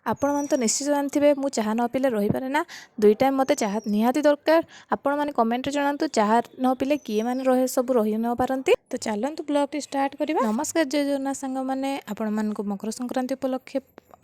ଆପଣମାନେ ତ ନିଶ୍ଚିତ ଜାଣିଥିବେ, ମୁଁ ଚାହା ନ ପିଇଲେ ରହିପାରେ ନା। ଦୁଇ ଟାଇମ୍ ମୋତେ ଚାହା ନିହାତି ଦରକାର। ଆପଣମାନେ କମେଣ୍ଟରେ ଜଣାନ୍ତୁ, ଚାହା ନ ପିଇଲେ କିଏ ମାନେ ରହେ ସବୁ ରହି ନ ପାରନ୍ତି। ତ ଚାଲନ୍ତୁ, ବ୍ଲଗ୍ଟି ଷ୍ଟାର୍ଟ କରିବା। ନମସ୍କାର, ଜୟ ଜଗନ୍ନାଥ ସାଙ୍ଗମାନେ। ଆପଣମାନଙ୍କୁ ମକର ସଂକ୍ରାନ୍ତି ଉପଲକ୍ଷେ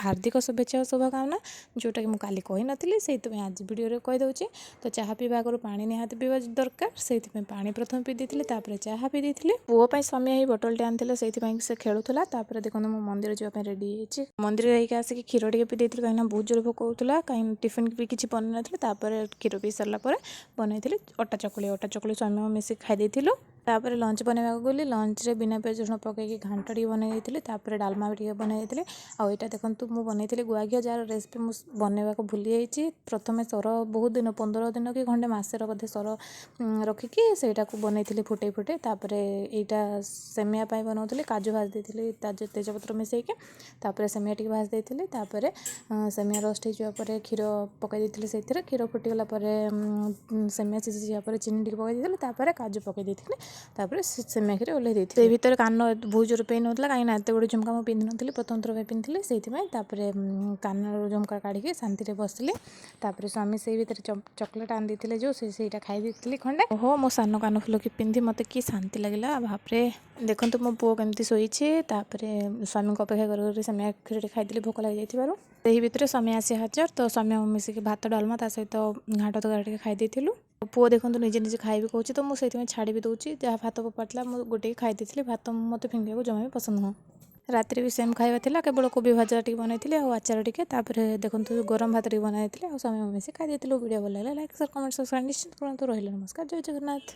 ହାର୍ଦ୍ଦିକ ଶୁଭେଚ୍ଛା ଓ ଶୁଭକାମନା, ଯେଉଁଟାକି ମୁଁ କାଲି କହିନଥିଲି, ସେଇଥିପାଇଁ ଆଜି ଭିଡ଼ିଓରେ କହିଦେଉଛି। ତ ଚାହା ପିଇବା ଆଗରୁ ପାଣି ନିହାତି ପିଇବା ଦରକାର, ସେଇଥିପାଇଁ ପାଣି ପ୍ରଥମେ ପିଇ ଦେଇଥିଲି, ତାପରେ ଚାହା ପିଇ ଦେଇଥିଲି। ପୁଅ ପାଇଁ ସ୍ୱାମୀ ଏହି ବୋଟଲଟି ଆଣିଥିଲେ, ସେଇଥିପାଇଁ ସେ ଖେଳୁଥିଲା। ତାପରେ ଦେଖନ୍ତୁ, ମୁଁ ମନ୍ଦିର ଯିବା ପାଇଁ ରେଡ଼ି ହେଇଛି। ମନ୍ଦିର ଯାଇକି ଆସିକି କ୍ଷୀର ଟିକେ ପିଇ ଦେଇଥିଲି, କାହିଁକିନା ବହୁତ ଜୋରେ ଭୋକ ହେଉଥିଲା, କାହିଁକି ଟିଫିନ୍ ବି କିଛି ବନେଇ ନଥିଲି। ତାପରେ କ୍ଷୀର ପିଇ ସାରିଲା ପରେ ବନେଇଥିଲି ଅଟା ଚକୁଳି। ଅଟା ଚକୁଳି ସ୍ୱାମୀ ମୁଁ ମିଶିକି ଖାଇ ଦେଇଥିଲୁ। ତାପରେ ଲଞ୍ଚ ବନେଇବାକୁ ଗଲି। ଲଞ୍ଚରେ ବିନା ପିଆଜ ରସୁଣ ପକାଇକି ଘାଣ୍ଟ ଟିକେ ବନେଇ ଦେଇଥିଲି, ତାପରେ ଡାଲମା ବି ଟିକେ ବନେଇ ଦେଇଥିଲି। ଆଉ ଏଇଟା ଦେଖନ୍ତୁ, ମୁଁ ବନେଇଥିଲି ଗୁଆ ଘିଅ, ଯାହାର ରେସିପି ମୁଁ ବନେଇବାକୁ ଭୁଲି ଯାଇଛି। ପ୍ରଥମେ ସର ବହୁତ ଦିନ, 15 ଦିନ କି ଖଣ୍ଡେ ମାସେର ବୋଧେ ସର ରଖିକି ସେଇଟାକୁ ବନେଇଥିଲି ଫୁଟେଇ ଫୁଟେଇ। ତାପରେ ଏଇଟା ସେମିଆ ପାଇଁ ବନାଉଥିଲି। କାଜୁ ଭାଜି ଦେଇଥିଲି ତା ତେଜପତ୍ର ମିଶାଇକି, ତାପରେ ସେମିଆ ଟିକେ ଭାଜି ଦେଇଥିଲି। ତାପରେ ସେମିଆ ରୋଷ୍ଟ ହେଇଯିବା ପରେ କ୍ଷୀର ପକାଇ ଦେଇଥିଲି ସେଇଥିରେ। କ୍ଷୀର ଫୁଟିଗଲା ପରେ, ସେମିଆ ସିଝିଯିବା ପରେ ଚିନି ଟିକେ ପକାଇ ଦେଇଥିଲି, ତାପରେ କାଜୁ ପକାଇ ଦେଇଥିଲି, ତାପରେ ସେମିଆ କ୍ଷୀରି ଓହ୍ଲେଇ ଦେଇଥିଲି। ସେଇ ଭିତରେ କାନ ବହୁତ ଜୋରେ ପେନ୍ ହେଉଥିଲା, କାହିଁକିନା ଏତେ ବଡ଼ ଝୁମକା ମୁଁ ପିନ୍ଧିନଥିଲି, ପ୍ରଥମ ଥର ପାଇଁ ପିନ୍ଧିଥିଲି, ସେଇଥିପାଇଁ। ତାପରେ କାନର ଝୁମକା କାଢ଼ିକି ଶାନ୍ତିରେ ବସିଲି। ତାପରେ ସ୍ୱାମୀ ସେଇ ଭିତରେ ଚକୋଲେଟ୍ ଆଣି ଦେଇଥିଲେ, ଯେଉଁ ସେ ସେଇଟା ଖାଇ ଦେଇଥିଲି ଖଣ୍ଡେ। ଓହୋ, ମୋ ସାନ କାନ ଫୁଲକି ପିନ୍ଧି ମୋତେ କି ଶାନ୍ତି ଲାଗିଲା ଭାବରେ। ଦେଖନ୍ତୁ, ମୋ ପୁଅ କେମିତି ଶୋଇଛି। ତାପରେ ସ୍ୱାମୀଙ୍କ ଅପେକ୍ଷା କରି କରି ସେମିଆ କ୍ଷୀରି ଖାଇଦେଲି, ଭୋକ ଲାଗିଯାଇଥିବାରୁ। ସେହି ଭିତରେ ସ୍ୱାମୀ ଆସି ହାଜର। ତ ସ୍ୱାମୀ ଆଉ ମିଶିକି ଭାତ, ଡାଲମା, ତା ସହିତ ଘାଣ୍ଟ ତରକାରୀ ଟିକେ ଖାଇ ଦେଇଥିଲୁ। ପୁଅ ଦେଖନ୍ତୁ, ନିଜେ ନିଜେ ଖାଇବି କହୁଛି, ତ ମୁଁ ସେଇଥିପାଇଁ ଛାଡ଼ି ବି ଦେଉଛି। ଯାହା ଭାତ ଫୋପାଡ଼ିଥିଲା, ମୁଁ ଗୋଟେକି ଖାଇ ଦେଇଥିଲି। ଭାତ ମୋତେ ଫିଙ୍ଗିବାକୁ ଜମା ବି ପସନ୍ଦ ନୁହଁ। ରାତିରେ ବି ସେମ୍ ଖାଇବା ଥିଲା, କେବଳ କୋବି ଭଜା ଟିକେ ବନେଇଥିଲି ଆଉ ଆଚାର ଟିକେ। ତାପରେ ଦେଖନ୍ତୁ, ଗରମ ଭାତ ଟିକେ ବନାଇଥିଲି ଆଉ ସ୍ୱାମୀ ମିଶି ଖାଇ ଦେଇଥିଲୁ। ଭିଡ଼ିଓ ଭଲ ଲାଗିଲା ଲାଇକ୍, ସେୟାର, କମେଣ୍ଟ, ସବସ୍କ୍ରାଇବ୍ ନିଶ୍ଚିତ କରନ୍ତୁ। ରହିଲେ, ନମସ୍କାର, ଜୟ ଜଗନ୍ନାଥ।